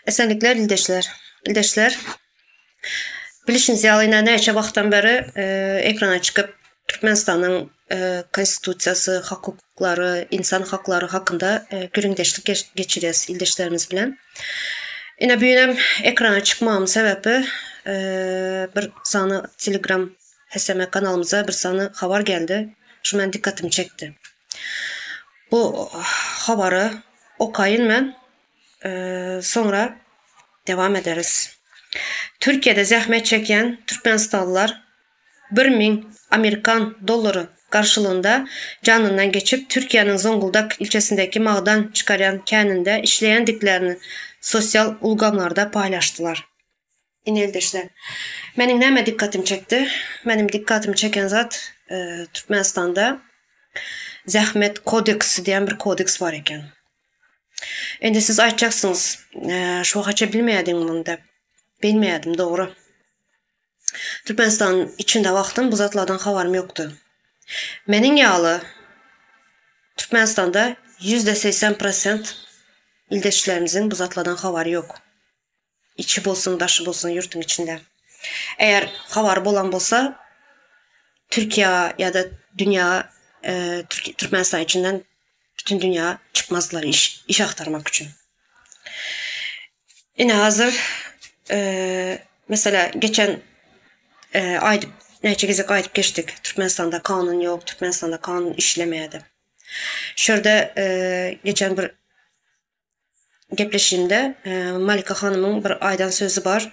Esenlikler ildeşler. Ildeşler. Bilişiniz ýaly ine näçe wagtdan beri ekrana çykyp Türkmenistanyň Konstitusiýasy, hak-hukuklary, insan haklary hakynda gürrüňdeşlik geçirýäs ildeşlerimiz bilen. Ine bu ýünem ekrana çykmagymyň sebäbi bir sany Telegram HSM kanalymyza bir sany habar geldi. Şu meniň dikkatimi çekdi. Bu habary okaýyn men. Soňra dewam ederis. Türkiýede zähmet çekýän türkmenistanlylar 1000 amerikan dollary garşylygynda janyndan geçip, Türkiýäniň Zonguldak ilçesindäki magdan çykarýan käninde işleýändiklerini sosial ulgamlarda paýlaşdylar. Ine ildeşler. Meniň näme dikkatim çekdi? Meniň dikkatim çeken zat Türkmenistanda zähmet kodeksi diýen bir kodeks bar eken. Indi siz aýtjaksyňyz, şu wagtça bilmeýärdiň muny diýip. Bilmeýärdim, dogry. Türkmenistanyň içinde wagtym bu zatlardan habarym ýokdy. Meniň ýaly Türkmenistanda 80% prosent ildeşlerimiziň bu zatlardan habary ýok. Içi bolsun, daşy bolsun ýurtuň içinde. Eger habary bolan bolsa, Türkiýä ýa-da dünýä Türkmenistan içinden bütün dünýä çykmazdylar iş iş agtarmak üçin. Ine hazir mesela geçen aýdyp näçe gezek aýdyp geçdik Türkmenistanda kanun ýok, Türkmenistanda kanun işlemeýär diýip. Şu ýerde geçen bir Gepleşigimde Malika hanymyň bir aýdan sözi bar.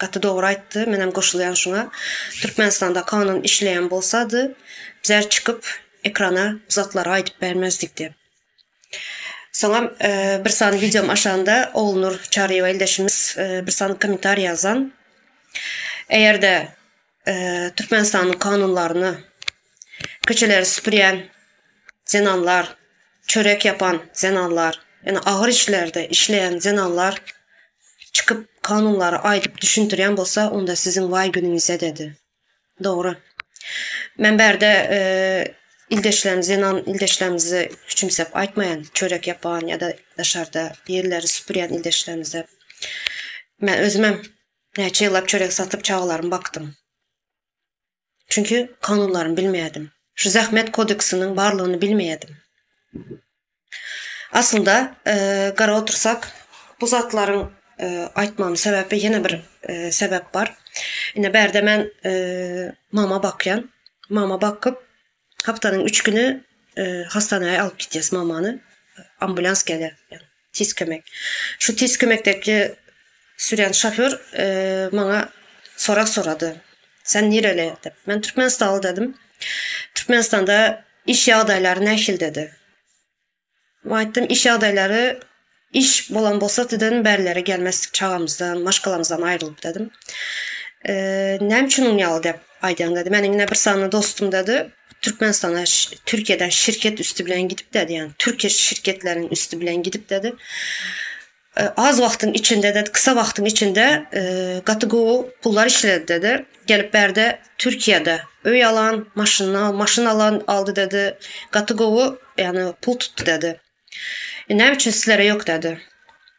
Gaty dogry aýtdy, menem goşulýan şuňa. Türkmenistanda kanun işleýän bolsady, bizler çykyp ekrana bu zatlary aýdyp bermezdik diýip. Soňam bir sany wideom aşagynda Ogulnur Çaryýewa ildeşimiz bir sany kommentariý ýazan. Eger-de Türkmenistanyň kanunlaryny köçeleri süpürýän zenanlar, çörek ýapan zenanlar, ýöne agyr işlerde işleýän zenanlar çykyp kanunlary aýdyp düşündirýän bolsa, onda siziň waý günüňize dedi. Dogry. Men bärde ildeşlerimiz, zenan ildeşlerimizi küçümsep aýtmaýan, çörek ýapan ýa-da daşarda ýerleri süpürýän ildeşlerimize. Men özümem Näçe ýyllap çörek satyp çagalarymy bakdym. Çünki kanunlaryny bilmeýärdim. Şu zähmet kodeksiniň barlygyny bilmeýärdim. Aslynda gara otursak bu zatlaryň aýtmagymyň sebäbi ýene bir sebäp bar. Ine bärde men mama bakýan. Mama bakyp hapdanyň üç güni hastanaya alyp gitýäs mamany. Ambulans gelýär. Tiz kömek. Şu tiz kömekdeki sürýän şoför maňa sorag sorady. Sen nireli diýip. Men Türkmenistanly dedim. Türkmenistanda iş ýagdaýlary nähili dedi. Men aýtdym, iş ýagdaýlary iş bolan bolsa dedim, bärlere gelmezdik çagamyzdan, maşgalamyzdan aýrylyp dedim. Näme üçin oň ýaly diýip aýdýaň dedi. Meniň ine bir sany dostum dedi. Türkmenistana Türkiýeden şirket üsti bilen gidip dedi, ýagny Türkiýe şirketleriniň üsti bilen gidip dedi. Az wagtyň içinde dedi, kysa wagtyň içinde gaty gowy pullar işledi dedi. Gelip bärde Türkiýede öý alan, maşyna, maşyn alan aldy dedi. Gaty gowy, ýagny pul tutdy dedi. E, näme üçin sizlere ýok dedi.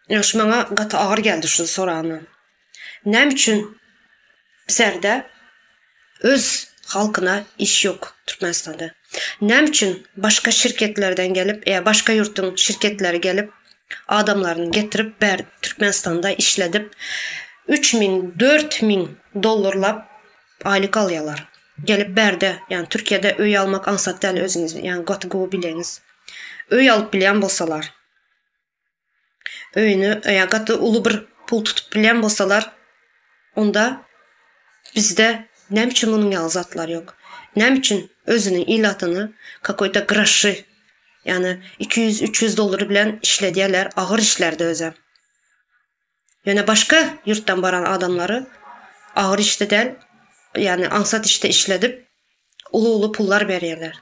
Ýa şu maňa gaty agyr geldi şu sorany. Näme üçin bizlerde öz halkyna iş ýok Türkmenistanda? Näme üçin başga şirketlerden gelip, ýa başga ýurtuň şirketleri gelip adamlaryny getirip bär Türkmenistanda işledip 3000, 4000 dollarlap aýlyk alýarlar. Gelip bärde, ýagny Türkiýede öý almak aňsat däl özüňiz, ýagny gaty gowy bileňiz. Öý alyp bilýän bolsalar. Öýüni ýa gaty uly bir pul tutup bilýän bolsalar, onda bizde näme üçin munuň ýaly zatlar ýok? Näme üçin özüniň ilatyny kakoýta groşy, ýagny 200-300 dollar bilen işledýärler, agyr işlerde özem. Ýöne başga ýurtdan baran adamlary agyr işde däl, ýagny aňsat işde işledip, uly-uly pullar berýärler.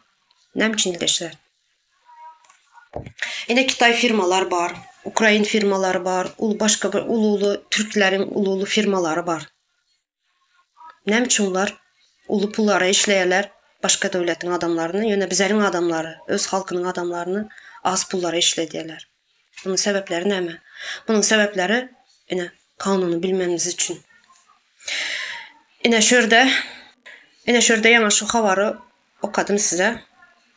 Näme üçin ildeşler? Ine kitaý firmalar bar, ukrain firmalary bar, uly başga bir uly-uly türkleriň uly-uly firmalary bar. Näme üçin ular uly pullara işleýärler başga döwletiň adamlaryny, ýöne bizeriň adamlary, öz halkynyň adamlaryny az pullara işledýärler. Munuň sebäpleri näme? Munuň sebäpleri. Ine, kanuny bilmemiz üçin. Ine şu ýerde, ine şu ýerde ýaňy şu habary okadym size.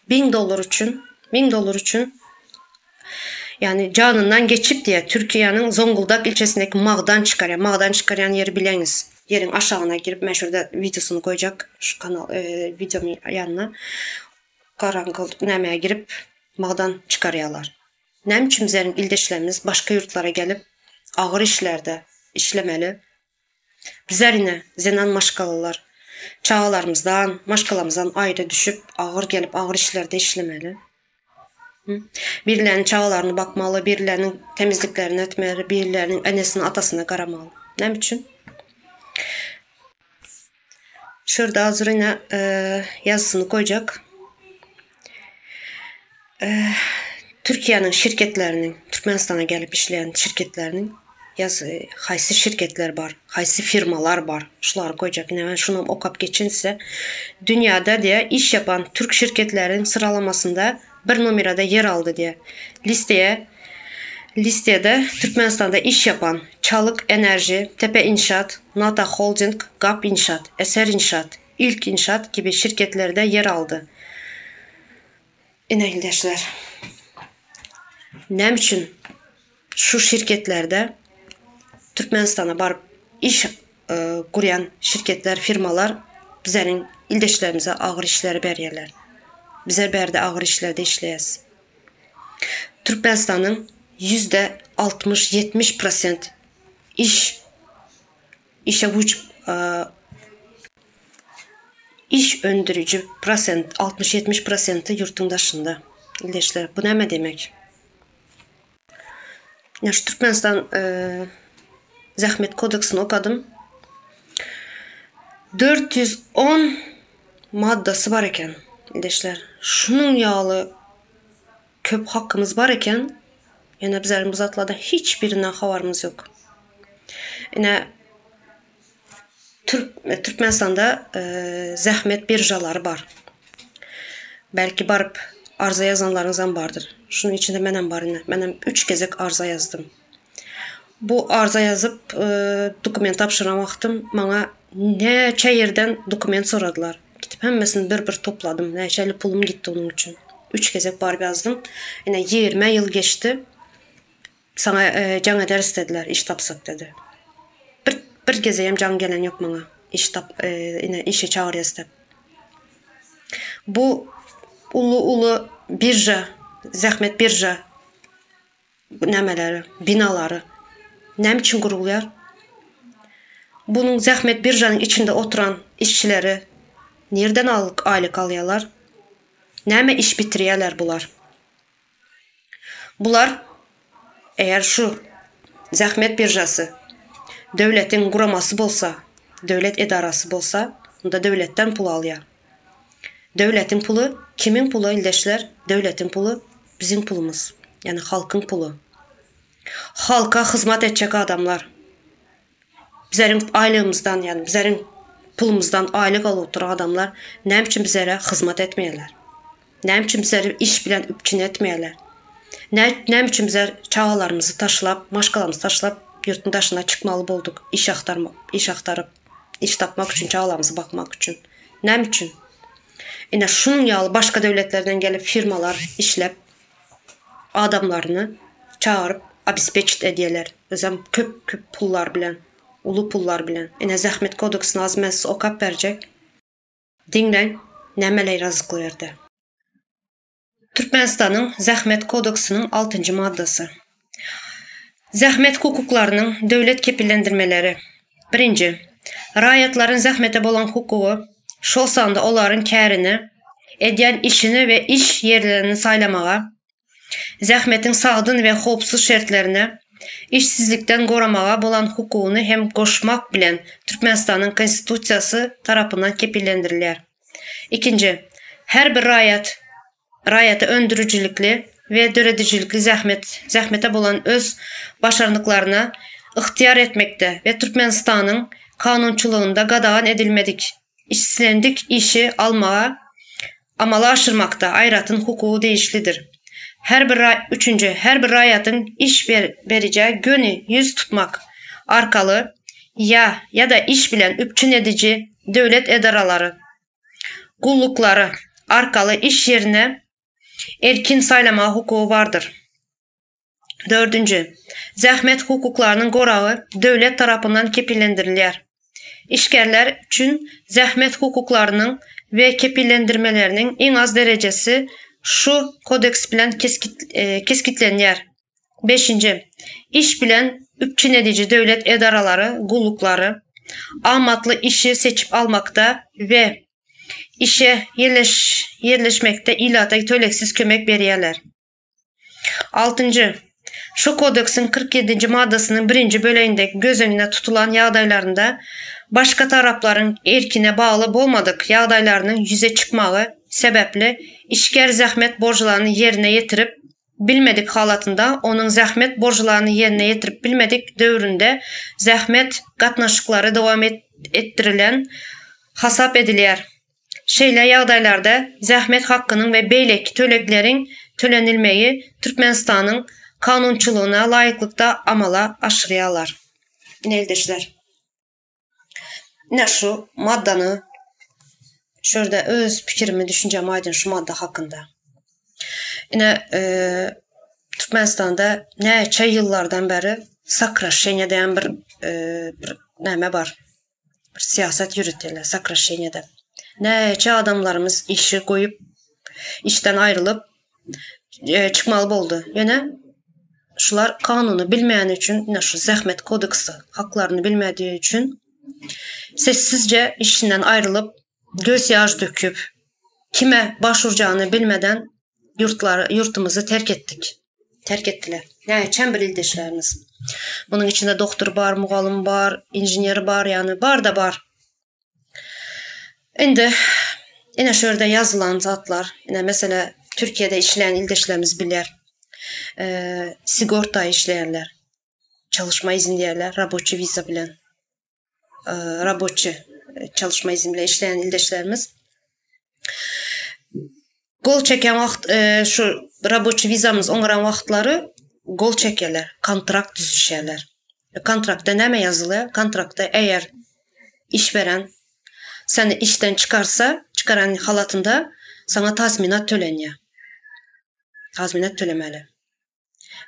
1000 dollar üçin, 1000 dollar üçin ýagny janyndan geçip diýýär, Türkiýäniň Zonguldak ilçesindäki magdan çykarýan, magdan çykarýan ýeri bileňiz. Ýeriň aşagyna girip, men şu ýerde wideosyny goýjak, şu kanal, wideomyň ýanyna. Garaňky nämä girip, magdan çykarýarlar. Näme üçin bizleriň ildeşlerimiz başga ýurtlara gelip, agyr işlerde işlemeli? Bizler ine, zenan maşgalalar, çagalarymyzdan, maşgalamyzdan aýry düşüp, agyr gelip, agyr işlerde işlemeli. Birileriniň çagalaryny bakmaly, birileriniň temizliklerini etmeli, birileriniň enesine, atasyna garamaly. Näme üçin? Şu ýerde hazir ine ýazgysyny goýjak. Türkiýäniň şirketleriniň Türkmenistana gelip işleýän şirketleriniň ýaz haýsy şirketler bar, haýsy firmalar bar, şulary goýjak. Ine men şunam okap geçin size. Dünýäde diýe iş ýapan türk şirketleriniň syralamasynda bir nomerada ýer aldy diýe. Listeye Listede Türkmenistanda iş ýapan Çalyk Enerji, Tepe Inşaat, Nata Holding, Gap Inşaat, Eser Inşaat, İlk Inşaat kibi şirketlerde ýer aldy. Ine ildeşler. Näme üçin şu şirketlerde Türkmenistana baryp iş gurýan şirketler, firmalar bizleriň ildeşlerimize agyr işleri berýärler. Bizler bärde agyr işlerde işleýäs. Türkmenistanyň %60, 70 prosent iş işe güýç iş öndüriji prosent 60-70 prosenti ýurtuň daşynda. Ildeşler, bu näme diýmek? Ýa şu Türkmenistan Zähmet kodeksini okadym. 410 maddasy bar eken, ildeşler. Şunuň ýaly köp hakymyz bar eken, ýöne bizleriň bu zatlardan hiç birinden habarymyz ýok. Ine, Türkmenistanda zähmet biržalary bar. Belki baryp arza ýazanlaryňyzam bardyr. Şunuň içinde menem bar ine. Menem üç gezek arza ýazdym. Bu arza ýazyp dokument tabşyran wagtym maňa näçe ýerden dokument soradylar. Gidip hemmesini bir-bir topladym. Näçeli pulum gitdi onuň üçin. Üç gezek baryp ýazdym. Ine 20 ýyl geçdi. Saňa jaň ederis dediler, iş tapsak dedi. Bir bir gezegem jaň gelen ýok maňa. Iş tap, ine işe çagyrýas diýip. Bu uly-uly birža, zähmet birža nämeleri, binalary näme üçin gurulýar? Bunuň zähmet biržanyň içinde oturan işçileri nirden aýlyk alýarlar? Näme iş bitirýärler bular? Bular, eger şu zähmet biržasy döwletiň guramasy bolsa, döwlet edarasy bolsa, onda döwletden pul alýar. Döwletiň puly kimiň puly ildeşler? Döwletiň puly biziň pulumyz, ýagny halkyň puly. Halka hyzmat etjek adamlar. Bizleriň aýlygymyzdan, ýagny bizleriň pulumyzdan aýlyk alyp oturan adamlar näme üçin bizlere hyzmat etmeýärler? Näme üçin bizleri iş bilen üpjün etmeýärler? Näme üçin bizler çagalarymyzy taşlap, maşgalamyzy taşlap ýurtun daşyna çykmaly bolduk iş agtarmak, iş agtaryp, iş tapmak üçin, çagalarymyzy bakmak üçin? Näme üçin? Ine şunuň ýaly başga döwletlerden gelip firmalar işläp adamlaryny çagyryp obespeçit edýärler. Özem köp köp pullar bilen, uly pullar bilen. Ine zähmet kodeksini az men size okap berjek. Diňläň, nämeler ýazykly ýerde. Türkmenistanyň Zähmet kodeksiniň altynjy maddasy. Zähmet hukuklarynyň döwlet kepillendirmeleri. Birinji. Raýatlaryň zähmete bolan hukugy, şol sanda olaryň kärini, edýän işini we iş ýerlerini saýlamaga, zähmetiň sagdyn we howpsuz şertlerine, işsizlikden goramaga bolan hukugyny hem goşmak bilen Türkmenistanyň Konstitusiýasy tarapyndan kepillendirilýär. Ikinji. Her bir raýat raýata öndürijilikli we döredijilikli zähmet, zähmete bolan öz başarnyklaryna ygtyýar etmekde we Türkmenistanyň kanunçylygynda gadagan edilmedik islendik işi almaga amala aşyrmakda aýratyn hukugy degişlidir. Her bir üçünji, her bir raýatyň iş berijä göni ýüz tutmak. arkaly ýa ýa-da iş bilen üpjün ediji döwlet edaralary, gulluklary arkaly iş ýerine erkin saýlamaga hukugy bardyr. Dördünji. Zähmet hukuklarynyň goragy döwlet tarapyndan kepillendirilýär. Işgärler üçin zähmet hukuklarynyň we kepillendirmeleriniň iň az derejesi şu Kodeks bilen kesgitlenýär. Beşinji. Iş bilen üpjün ediji döwlet edaralary, gulluklary, amatly işi seçip almakda we işe ýerleşmekde ilata tölegsiz kömek berýärler. Altynjy. Şu Kodeksiň 47-nji maddasynyň birinji böleginde göz öňünde tutulan ýagdaýlarynda başga taraplaryň erkine bagly bolmadyk ýagdaýlarynyň ýüze çykmagy sebäpli işgär zähmet borçlaryny ýerine ýetirip bilmedik halatynda onuň zähmet borçlaryny ýerine ýetirip bilmedik döwründe zähmet gatnaşyklary dowam etdirilen hasap edilýär. Şeýle ýagdaýlarda zähmet hakynyň we beýleki tölegleriň tölenilmegi Türkmenistanyň kanunçylygyna laýyklykda amala aşyrýarlar. Ine ildeşler. Ine şu maddany şu ýerde öz pikirimi, düşünjämi aýdyn şu madda hakynda. Ine Türkmenistanda näçe ýyllardan bäri sokraşeniýe diýen bir bir näme bar. Bir syýasat ýöretýärler sokraşeniýede. Näçe adamlarymyz işi goýup, işden aýrylyp, e, çykmaly boldy. Ýöne şular kanuny bilmeýäni üçin, ine şu zähmet kodeksi haklaryny bilmediği üçin sessizce işinden aýrylyp, göz ýaş döküp, kime baş urjagyny bilmeden ýurtlary, ýurtumyzy terk etdik. Terk etdiler. Näçem bir ildeşlerimiz. Munuň içinde doktor bar, mugallym bar, inžener bar, ýagny bar da bar. Indi ine şu ýerde ýazylan zatlar, ine mesele Türkiýede işleýän ildeşlerimiz bilýär. Eee, sigorta işleýänler, çalışma izin diýerler, raboçi wiza bilen. Raboçi çalışma izni bilen işleýän ildeşlerimiz. Gol çeken wagt şu raboçi wizamyz oňaran wagtlary gol çekýärler, kontrakt düzüşýärler. Kontraktda näme ýazylýar? Kontraktda eger iş beren seni işden çykarsa, çykaran halatynda saňa tazminat tölenýär. Tazminat tölemeli.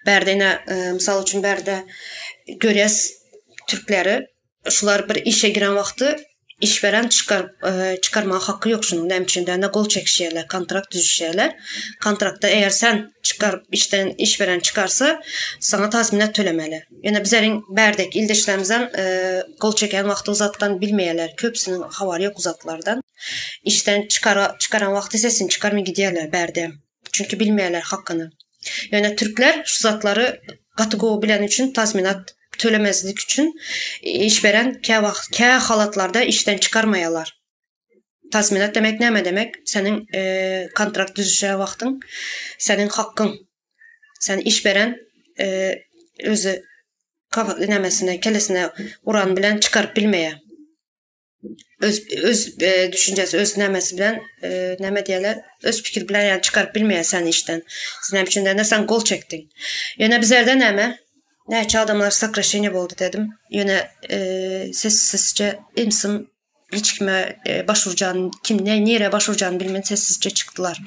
Bärde ine, mysal üçin bärde görýäs türkleri, şular bir işe giren wagty iş beren çykar çykarmaga haky ýok şunuň. Näme üçin diýende gol çekişýärler, kontrakt düzüşýärler. Kontraktda eger sen çykaryp işden iş beren çykarsa, saňa tazminat tölemeli. Ýöne bizleriň bärdeki ildeşlerimizem gol çeken wagty o zatdan bilmeýärler. Köpüsiniň habary ýok o zatlardan. Işden çykara çykaran wagty sesini çykarman gidýärler bärde. Çünki bilmeýärler hakyny. Ýöne türkler şu zatlary gaty gowy bileni üçin tazminat tölemezlik üçin iş beren kä wagt kä halatlarda işden çykarmaýarlar. Tazminat demek näme demek? Seniň kontrakt düzüşen wagtyň seniň hakkyň. Sen iş beren özi nämesine kellesine uran bilen çykaryp bilmeýär. Öz öz e, düşünjesi, öz nämesi bilen e, näme diýerler? Öz pikir bilen ýani çykaryp bilmeýär seni işden. Sen näme üçin dende sen gol çekdiň. Ýöne bizlerde näme? Näçe adamlar sokraşeniýe boldy dedim. Ýöne e, sessizce imsim hiç kime e, baş urjany, kim ne nirä baş urjany bilmän sessizce çykdylar.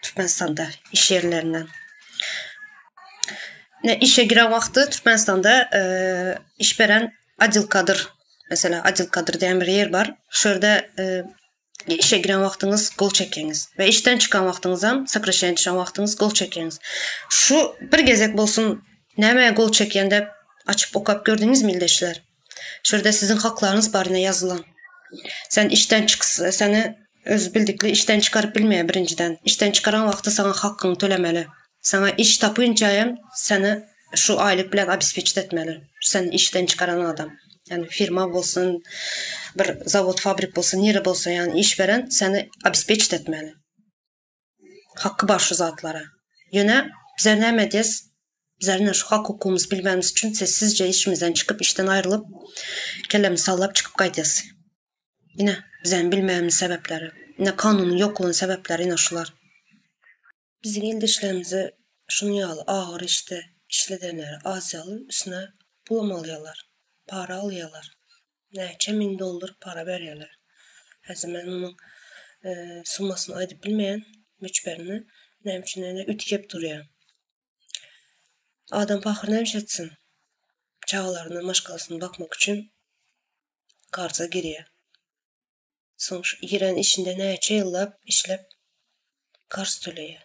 Türkmenistanda iş ýerlerinden. Ne işe giren wagty Türkmenistanda e, iş beren Adil Kadyr, meselem, Adil Kadyr diýen bir ýer bar. Şu ýerde işe giren wagtyňyz gol çekýäňiz we işden çykan wagtyňyzam, sokraşeniýa düşen wagtyňyz gol çekýäňiz. Şu bir gezek bolsun nämä gol çekýän dep açyp okap gördüňizmi ildeşler? Şu ýerde siziň haklaryňyz bar ine ýazylan. Sen işden çyks seni öz bildikli işden çykaryp bilmeýär birinjiden. Işden çykaran wagty saňa hakyňy tölemeli. Saňa iş tapynçaýam seni şu aýlyk bilen obespeçit etmeli. Seni işden çykaran adam. Ýagny firma bolsun, bir zawod, fabrik bolsun, nire bolsa ýagny iş beren seni obespeçit etmeli. Haky bar şu zatlara. Ýöne bizler näme edýäs? Bizler ine şu hak hukugymyzy bilmänimiz üçin sessizje işimizden çykyp, işden aýrylyp, kellemizi sallap çykyp gaýdýas. Ine, bizem bilmänimiz sebäpleri. Ine kanunyň ýoklugynyň sebäpleri ine şular. Biziň ildeşlerimizi şunuň ýaly agyr işde işledenleri aziýaly üstüne pulam alýarlar. para alýarlar. Näçe müň dollar para berýärler. Häzir men munuň summasyny aýdyp bilmeýän, möçberini. Näme üçin ýöne üýtgäp durýar. Adam pahyr näme iş etsin? Çagalaryny, maşgalasyny bakmak üçin karza girýär. Soň şu giren işinde näçe ýyllap işläp karz töleýär.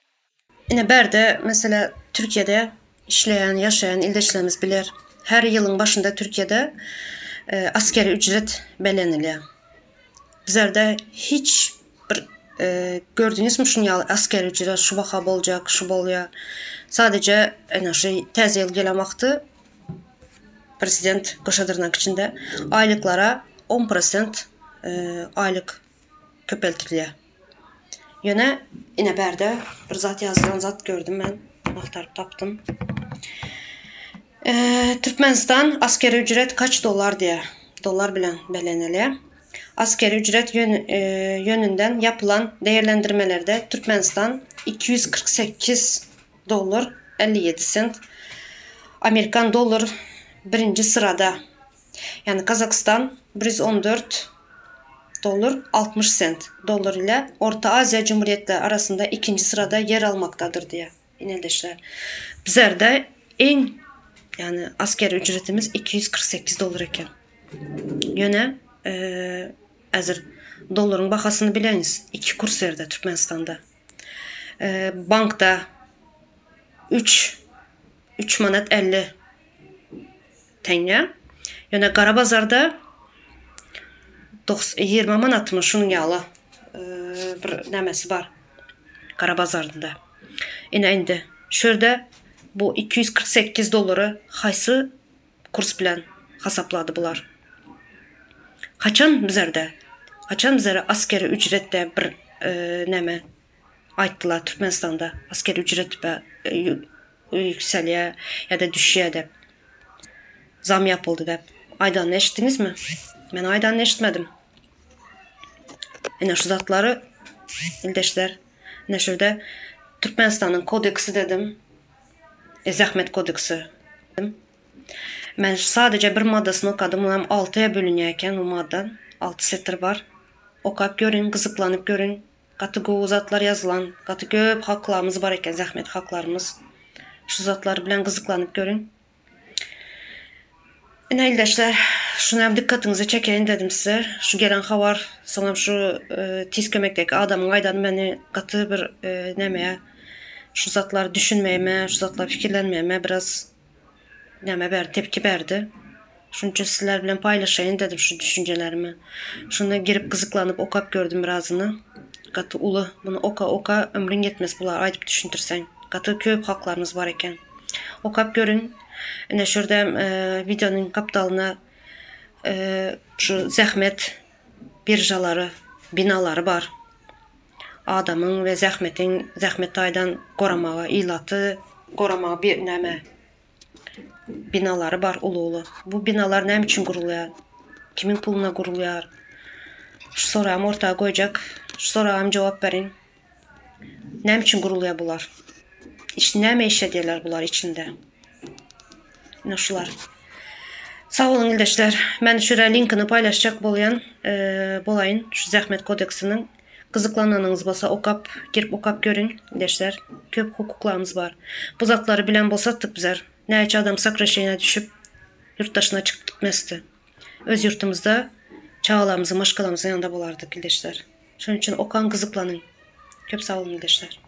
Ine bärde meselä Türkiýede işleýän, ýaşaýan ildeşlerimiz biler. Her ýylyň başynda Türkiýede askeri ücret bellenilýär. Bizlerde hiç bir gördüňizmi şuny ýaly askeri ücret şu baha boljak, şu bolýar. Sadece ine şu täze ýyl gelen wagty Prezident goşa dyrnak içinde aýlyklara on prosent aýlyk köpeltilýär. Ýöne ine bärde bir zat ýazylan zat gördüm men, agtaryp tapdym. Türkmenistan askeri ücret kaç dollar diýýär. Dollar bilen bellenilýär. Askeri ücret ýönünden ýapylan değerlendirmelerde Türkmenistan 248 Dollar 57 sent. Amerikan dollar birinji syrada. Ýagny Gazagystan 114 dollar 60 sent dollar ile Orta Aziýa jumhuriýetleri arasynda ikinji syrada ýer almakdadyr diýýär. Ildeşler. Bizlerde iň ýagny asker ücretimiz 248 dollar eken. Ýöne häzir dollaryň bahasyny bileňiz. Iki kurs ýerde Türkmenistanda. Bankda üç, üç manat 50 teňňe. Ýöne gara bazarda 20 manatmy şunuň ýaly bir nämesi bar. Gara bazarynda. Ine indi şu ýerde bu 248 dollary haýsy kurs bilen hasaplady bular. Haçan bizerde, haçan bizlere askeri ücret de bir näme aýtdylar Türkmenistanda askeri ücret ýükselýär ýa-da düşýär dep. Zam ýapyldy dep. Aýdanyny eşitdiňizmi? Men aýdanyny eşitmedim. Ine şu zatlary ildeşler, ine şurada Türkmenistanyň kodeksi dedim. Zähmet kodeksi. Men sadeje bir maddasyny okadym, onam altyya bölünýär eken bu madda. Alty setir bar. Okap görüň, gyzyklanyp görüň. Gaty gowy zatlar ýazylan, gaty köp haklarymyz bar eken, zähmet haklarymyz. Şu zatlar bilen gyzyklanyp görüň. Ine ildeşler, şuny hem dykgatyňyza çekeýin dedim size. Şu gelen habar, soňam şu tiz kömekdeki adamyň aýdany meni gaty bir nämeye şu zatlary düşünmegime, şu zatlary pikirlenmegime biraz näme berdi, tepki berdi. Şunuň üçin sizler bilen paýlaşaýyn dedim şu düşünjelerimi. Şunda girip gyzyklanyp okap gördüm birazyny. Gaty uly. Muny oka oka ömrüň ýetmez bulary aýdyp düşündirseň. Gaty köp haklarymyz bar eken. Okap görüň. Ine şu ýerde wideonyň gapdalyna şu zähmet biržalary, binalary bar. Adamyň we zähmetiň zähmet taýdan goramaga, ilaty goramaga bir näme binalary bar uly-uly. Bu binalar näme üçin gurulýar? Kimiň puluna gurulýar? Şu soramy orta goýjak. Şu soraga hem jogap beriň. Näme üçin gurulýar bular? Iş näme iş edýärler bular içinde? Ine şular. Sag boluň ildeşler. Men şura linkini paýlaşjak bolýan, bolaýyn şu zähmet kodeksiniň. Gyzyklananyňyz bolsa okap, girip okap görüň ildeşler. Köp hukuklarymyz bar. Bu zatlary bilen bolsatdyk bizler. Näçe adam sokraşeniýa düşüp ýurt daşyna çykyp gitmezdi. Öz ýurtumyzda çagalarymyzyň, maşgalamyzyň ýanynda bolardyk ildeşler. Şonuň üçin okaň, gyzyklanyň. Köp sag boluň ildeşler.